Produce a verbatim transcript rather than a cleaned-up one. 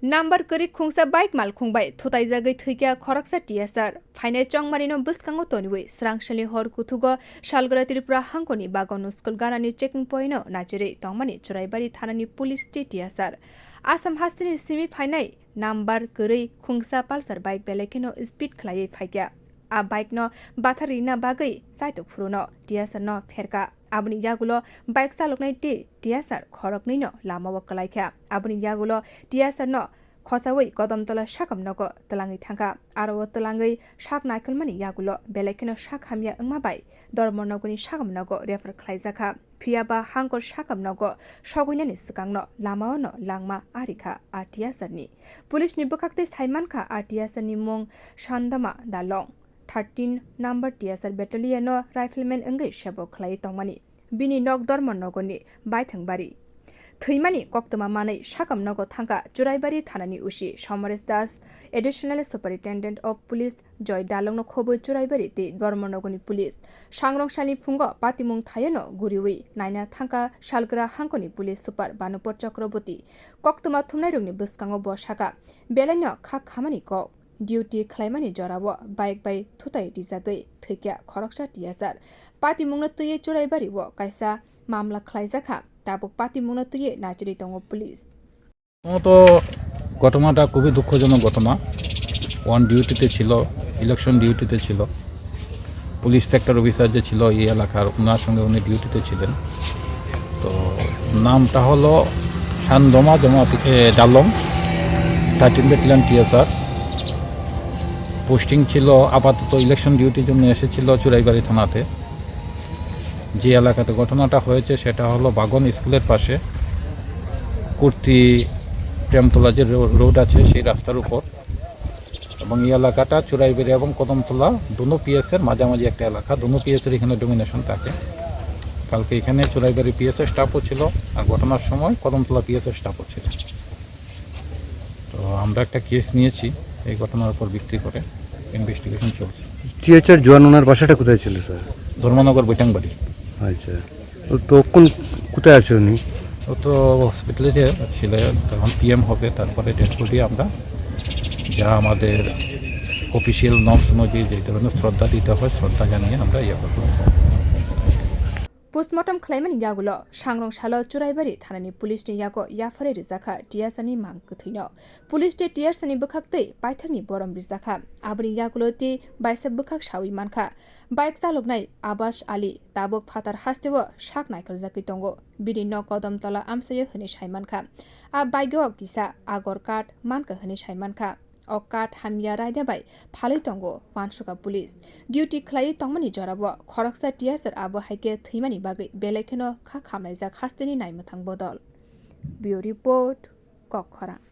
Number kwrwi khungsa bike malkhung bai thutaijagwi thwikha khoroksa T S R. Phainai chongmarino bwskango toniwi swrangsalni hor kuthugo Salgra Tripura hangkoni Bagan School ganani checking pointo nachirwi tongmani Churaibari thanani police tei T S R. Assam hasteni simi phainai number kwrwi khungsa Pulsar bike belai kheno speed khlaiwi phaikha. A bike no bathar rina bagwi chaitok phuruno T S R no pherkha. Aboni yagulo bike chaloknai tei T S R khoroknwi no lamao kwlaikha. Aboni yagulo T S R no khosawi Kodamtola sakam nogo twlangwi thangkha. Aro o twlangwi sak naikolmani yagulo belai kheno sak hamya wngma bai Dharmanagarni sakam nogo refer khlaijakha. Phiyaba hangkor sakam nogo sogwinani swkangno lamao no langma arikha a T S R ni. Police ni bwkhak tei saimankha a T S R ni mung Sandama Dalong. Thirteen number T S R battalion o rifleman wngwi sebo khlaiwi tongmani. Bini nok Dharmanagarni Baithangbari. Thwimani koktwma manwi sakam nogo thangkha Churaibari thanani O C Somaresh Das, Additional Superintendent of Police Joy Dalongno khobwi Churaibari tei Dharmanagarni police. Sangrong salni phungo patimung thayono guriwi naina thangkha Salgra hangkoni police super Banupur Chakraborty. Koktwma thumnairokni bwskango bo sakha, belaino kha khamani kok. Duty khlaimani jorao bike bai thutai rijagwi thwikha khoroksa T S R. Patimungno twiwi Churaibari o kaisa mamla khlaijakha. Tabuk patimungno twiwi nachirwi tongo police. ও তো ঘটনাটা খুবই দুঃখজনক ঘটনা। ওনার ডিউটিতে ছিল, ইলেকশন ডিউটিতে ছিল। Police sector officer যে ছিল এই এলাকার, ওনার সঙ্গে উনি ডিউটিতে ছিলেন। তো নামটা হলো সান্দমা জমাতি, এ, ডালং, থার্টিন ব্যাটালিয়ন টিএসআর। পোস্টিং ছিল, আপাতত ইলেকশন ডিউটির জন্য এসেছিল চুরাইবাড়ি থানাতে। যে এলাকাতে ঘটনাটা হয়েছে সেটা হলো বাগন স্কুলের পাশে, কুর্তি প্রেমতলা যে রো-, রোড আছে সেই রাস্তার উপর। এবং এই এলাকাটা চুরাইবাড়ি এবং কদমতলা দুনো পিএস এর মাঝামাঝি একটা এলাকা, দুনো পিএস এর এখানে ডোমিনেশন থাকে। কালকে এখানে চুরাইবাড়ি পিএস এর স্টাফও ছিল, আর ঘটনার সময় কদমতলা পিএস এর স্টাফও ছিল। তো আমরা একটা কেস নিয়েছি এই ঘটনার উপর ভিত্তি করে, ইনভেস্টিগেশন চলছে। টিএসআর জওয়ান ওনার বাসাটা কোথায় ছিল, স্যার? ধর্মনগর বৈটাংবাড়ি। আচ্ছা, তো, তো কোন, কোথায় আছে উনি? ও তো হসপিটালে যে ছিল, তখন পিএম হবে, তারপরে ডেড বডি আমরা যা আমাদের অফিসিয়াল নর্মস অনুযায়ী যে ধরনের শ্রদ্ধা দিতে হয়, শ্রদ্ধা জানিয়ে আমরা ইয়ে করবো। Postmortem khlaimani yagulo sangrong salo Churaibari thanani police ni yago yapharwi rijakha T S R ni mang kwthwino. Police tei T S R ni bwkhak tei paithakni borom rijakha. Aboni yagulo tei baisa bwkhak sawi mankha. Bike chaloknai Abbas Ali tabuk phatar hasteo sak naikholjagwi tongo. Bini nok Kodamtola amchaio hwnwi sai mankha. A bike o kisa Agor card mankha hwnwi sai mankha. O card hamya raida bai phalwi tongo, uansukha police. Duty khlaiwi tongmani jorao khoroksa T S R abo hai khe thwimani bagwi belai kheno kha khamlaijak hasteni naimwthang bodol. Bureau Report, Kokkhorang.